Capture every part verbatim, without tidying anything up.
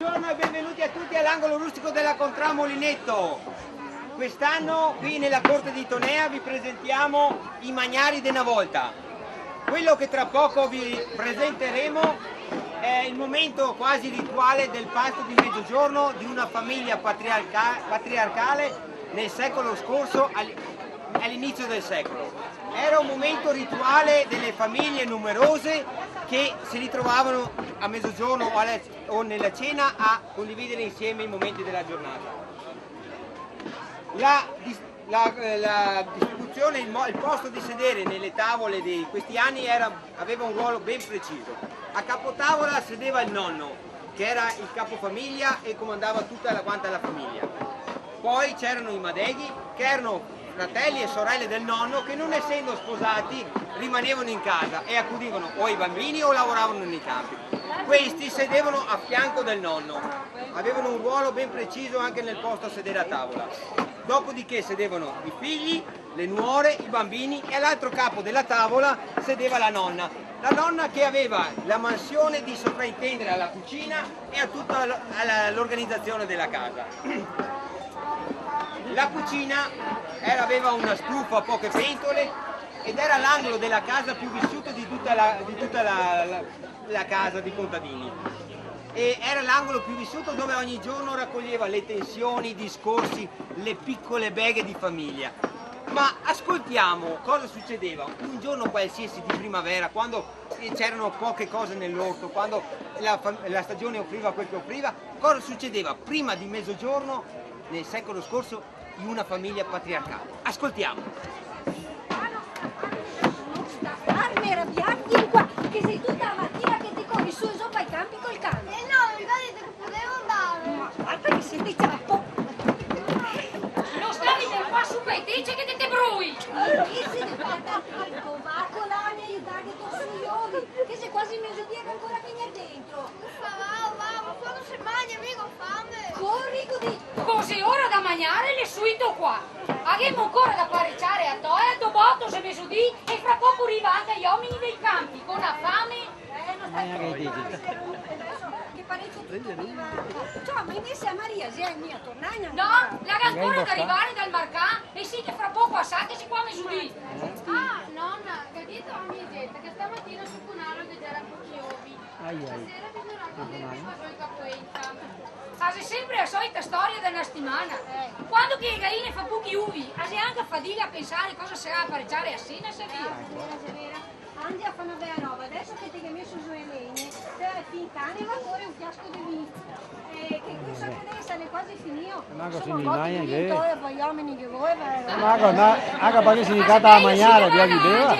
Buongiorno e benvenuti a tutti all'angolo rustico della Contrada Molineto. Quest'anno qui nella corte di Tonea vi presentiamo i magnari de na volta. Quello che tra poco vi presenteremo è il momento quasi rituale del pasto di mezzogiorno di una famiglia patriarca-, patriarcale nel secolo scorso, al-, all'inizio del secolo. Era un momento rituale delle famiglie numerose che si ritrovavano a mezzogiorno o alla, o nella cena a condividere insieme i momenti della giornata. La dis-, la, eh, la distribuzione, il mo-, il posto di sedere nelle tavole di questi anni era, aveva un ruolo ben preciso. A capotavola sedeva il nonno, che era il capofamiglia e comandava tutta la, quanta la famiglia. Poi c'erano i madeghi, che erano fratelli e sorelle del nonno che, non essendo sposati, rimanevano in casa e accudivano o ai bambini o lavoravano nei campi. Questi sedevano a fianco del nonno, avevano un ruolo ben preciso anche nel posto a sedere a tavola. Dopodiché sedevano i figli, le nuore, i bambini e all'altro capo della tavola sedeva la nonna. La nonna che aveva la mansione di sopraintendere alla cucina e a tutta l-, alla, l'organizzazione della casa. La cucina era, aveva una stufa, poche pentole ed era l'angolo della casa più vissuto di tutta la, di tutta la, la, la casa di contadini. E era l'angolo più vissuto dove ogni giorno raccoglieva le tensioni, i discorsi, le piccole beghe di famiglia. Ma ascoltiamo cosa succedeva un giorno qualsiasi di primavera, quando, eh, c'erano poche cose nell'orto, quando la fam-, la stagione offriva quel che offriva, cosa succedeva prima di mezzogiorno nel secolo scorso in una famiglia patriarcale. Ascoltiamo. Sta farme rabiar, vien qua, che xe tuta la matina che te cori su e zo pai campi col can. Eh no, me ga dito che podevo andare. Ma varda che se te ciapo. No stare vegner qua su pai teci che te te brui. E invese de perder tempo, va co là a aiutarghe tor su i ovi, che xe quasi mezodì e ga ancora che ghe n'è dentro. Ufa, va, va, ma quando se magna, mi go fame. Cori, go dito. Co xe ora da magnare, l'è suito qua. Ghemo ancora da pareciare a Toea, do boto xe mezodì e fra poco riva anca i omini dei campi, co na fame. Eh, no sta... Eh, che disi? Che parecio tuto viva. Ciò, ma invese a Maria, xe mia tornada? No, la ga ancora da rivare dal marcà e sì che fra poco a sa che xe qua mezodì. Ah, nona, ga dito a mia gente che stamatina su Cunaro ghe gera pochi ovi. Ai, ai. Stasera bisogna andare a fare il capoenza. Ah, xe sempre la solita storia de na setimana. Quando che le galine fa pochi uvi, a xe anca fadiga a pensare cosa se ga da pareciare a sena, savìa? Ah, xe vera, xe vera. Andia a far na bela roba, deso che te ghe meso zo le legne, te va fin in caneva a core un fiasco de vin. Eh, che questo che deso l'è quasi finìo. Ma cosa... Insoma, un boto de vin, che... Toea, po' i omini che voi, vero? Ma cosa, ma, anca parché se ghe cata da magnare, via, ghe beva?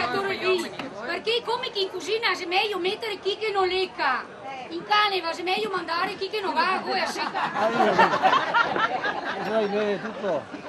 Parché come che in cusina xe mejo metare chi che no leca, in caneva xe mejo mandare chi che no ga a goła seca. Ah, io so. Questo va ben tuto.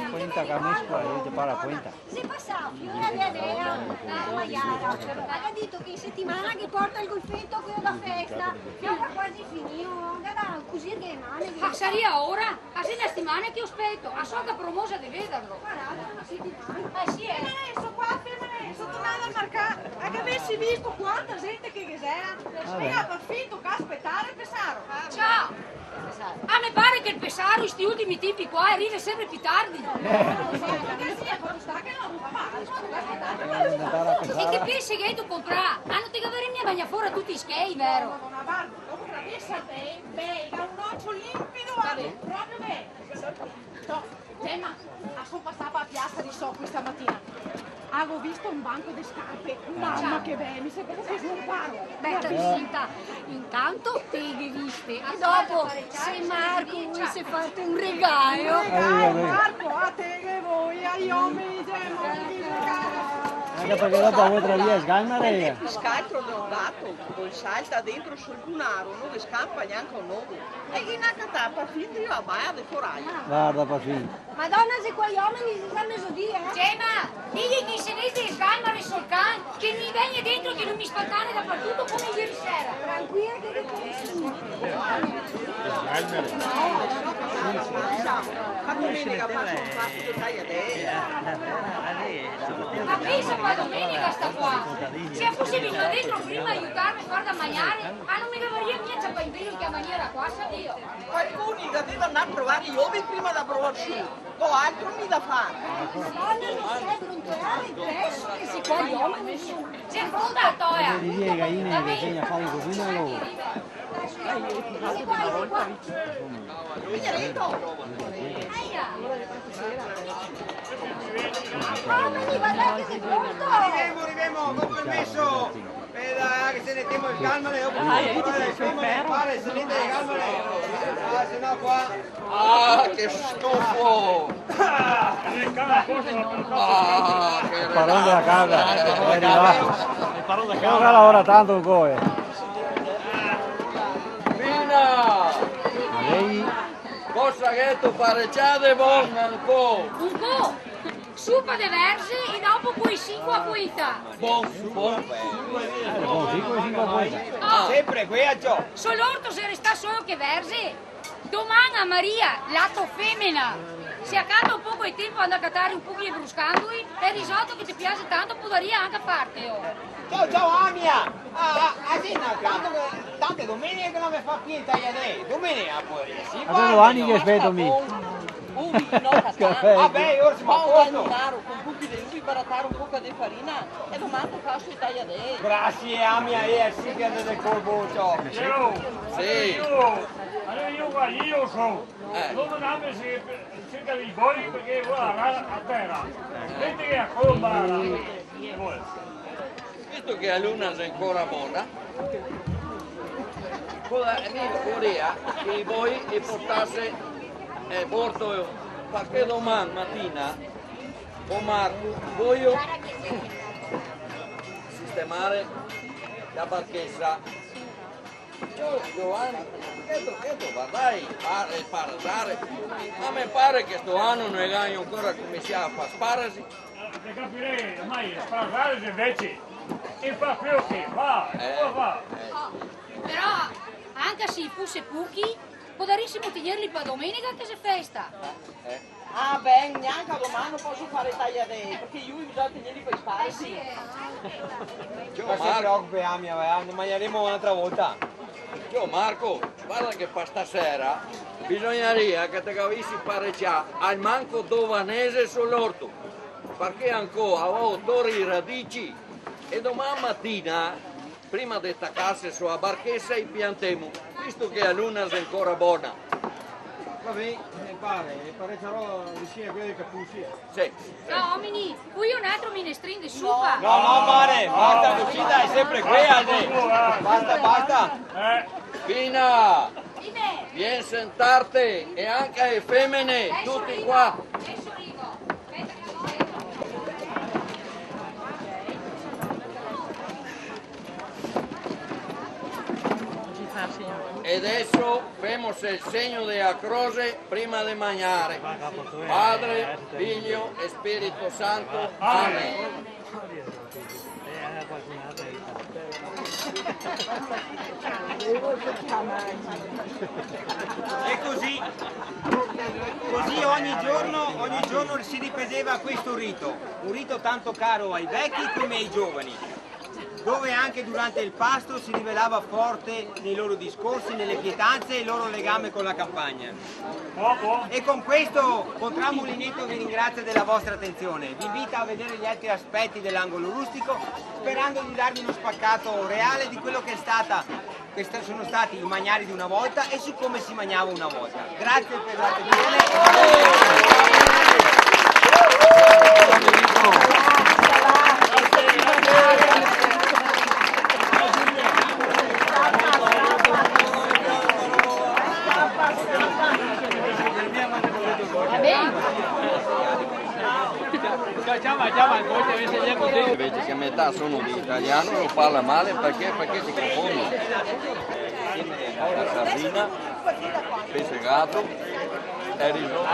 Quenta che mescola, io te parlo quenta. Xe pasà fiora de Adea, la maiara. La ga dito che in setimana che porta el golfeto, queo da festa. Che ga quasi finìo, ga da cusirghe le man. Ah, sarìa ora? A xe na setimana che lo speto, a so che promosa de vederlo. Varda, na setimana. Ah, sì, eh. Femene, so qua, femene, so tornada dal marcà. A gavesi visto quanta gente che ghe xera? Ah, beh. E a par finto che a spetare el pesaro. Ciao! Ah, me pare che el pesaro, in sti ultimi tempi qua, el riva sempre pì tardi. Eh. E che pese che te ga comprà? Ah, no te gavarè mia bagnà fora tuti i schei, vero? Dopo che la mesa, beh, beh, ga un ocio limpido, proprio beh. Toh, Gemma, a so pasà pa la piasa de so qui stamatina. A go visto un banco de scarpe. Mama, che bele, mi se proprio che un paro. Beh, Giusinta, intanto te ghe viste, e dopo, se Marco volse farte un regalo. Un regalo, Marco, a te che voi, ai omini, Gemma, un regalo. Anca parché dopo a vuto via sgalmare. Piscà el trombondato, col salta dentro sul cunaro, no ghe scampa gnanca un ovo. E ghe n'à catà parfin drio la baia de foraia. Varda, parfin. Madona, xe qua i omini, xe za mezodì, eh? Gemma, dighe che se vede sgalmare sul can, che mi vegne dentro, che no mi spantane dapartuto come ieri sera. Tranquila che te... Ma domenica faso un pasto de tagliadei. Ma pensa qua, domenica sta qua. Se fose vegnua dentro prima a aiutarme a far da magnare, ah, no me gavaria mia ciapà in pelo in che maniera qua, sa Dio. Qualcun i ga da ndar a provar i ovi prima da provar su. Go altro mi da far. Madona, no stai brontolare, deso che si qua i omeni. Xe pronta la toea. Vedi le gaine che segna fare così, ma loro. Rivemo, rivemo, con permeso. Speta, che se ne temo el calmare, dopo. Ah, se ne temo el calmare, se ne temo el calmare. Ah, se no qua. Ah, che stufo! Ah, che regalo! Paron dela casa, xe rivà. El paron dela casa. Ora lavora tanto ancora. Fina! Ma lei? Cosa gheto parecià de bon ancò? Ancò? Supa de verze e dopo coi sinque a poeta. Bon, bon. Eh, bon, sì, coi sinque a poeta. Oh. Sempre quea, ciò. So l'orto xe restà solo che verze. Doman a Maria, la to femena, se a cata un poco de tempo, anda a catare un poco de bruscandoli e el risoto che te piaxe tanto, podaria anca fartelo. Ciao, ciao, Amia! Ah, ah, ah, sì, no, tanto che, tante domeniche che no me fa pì el tagliadei. Domenica podaria, sì. Ma due ani che speto mi. Un vino, Catania. Cafè. Vabè, ora semo a posto. Pao al lunaro, con buchi de uvi, baratare un poco de farina e doman te faso i tagliadei. Grasie, Amia, e sì che andè de colpo, ciò. Sì. Alora mi qua, mi so. Eh. No me dà se, cerca i boi parché qua a, a tera. Vedi che a colomba. Visto che la luna xe ancora bona, co-, mi voria che i boi i portase, eh, porto, parché doman matina, o Marco, voio sistemare la barchesa. Ciò, Giovanni, cheto, cheto, vardè, pa-, eh, sparasare. Ma me pare che sto ano no i ga ancora cominsià a far sparasi. Eh, te capirè, ormai sparasare xe veci. E fa queo che va, eh, queo va. Eh, sì. Però, anca se i fose pochi, podarisimo tegnerli pa domenica che xe festa. Eh. Ah, ben, gnanca doman no poso fare tagliadei, parché i uvi bisogna tegnerli pa i sparasi. Eh, sì, eh. Ciò, Marco. No se preocupe, Amia, va, ne magnaremo n'altra volta. Ciò, Marco, varda che pa stasera bisognaria che te gavisi parecià almanco do vanese so l'orto, parché ancò a vo tore i radici e doman matina prima de tacarse so a barchesa i piantemo, visto che a luna xe ancora bona. Va ben, me pare, e pareciarò visin a quea dei Capusi, eh. Sì. Ciò, omini, vuto un altro minestrin de supa? No, no, pare, basta cusì, dai, sempre quea, dai. Basta, basta. Eh. Fina, vien sentarte, e anca le femene, tuti qua. Deso rivo. E deso femo el segno dea croxe prima de magnare. Padre, Figlio e Spirito Santo. Amen. E così, così ogni giorno, ogni giorno si ripeteva questo rito, un rito tanto caro ai vecchi come ai giovani, dove anche durante il pasto si rivelava forte nei loro discorsi, nelle pietanze e il loro legame con la campagna. E con questo Contramulinetto vi ringrazia della vostra attenzione, vi invita a vedere gli altri aspetti dell'angolo rustico, sperando di darvi uno spaccato reale di quello che è stata, che sta-, sono stati i magnari di una volta e su come si mangiava una volta. Grazie per l'attenzione. Va ben. Invece che metà sono di italiano, lo parla male perché, perché si confonde. La sardina, pesce gatto, e il risotto.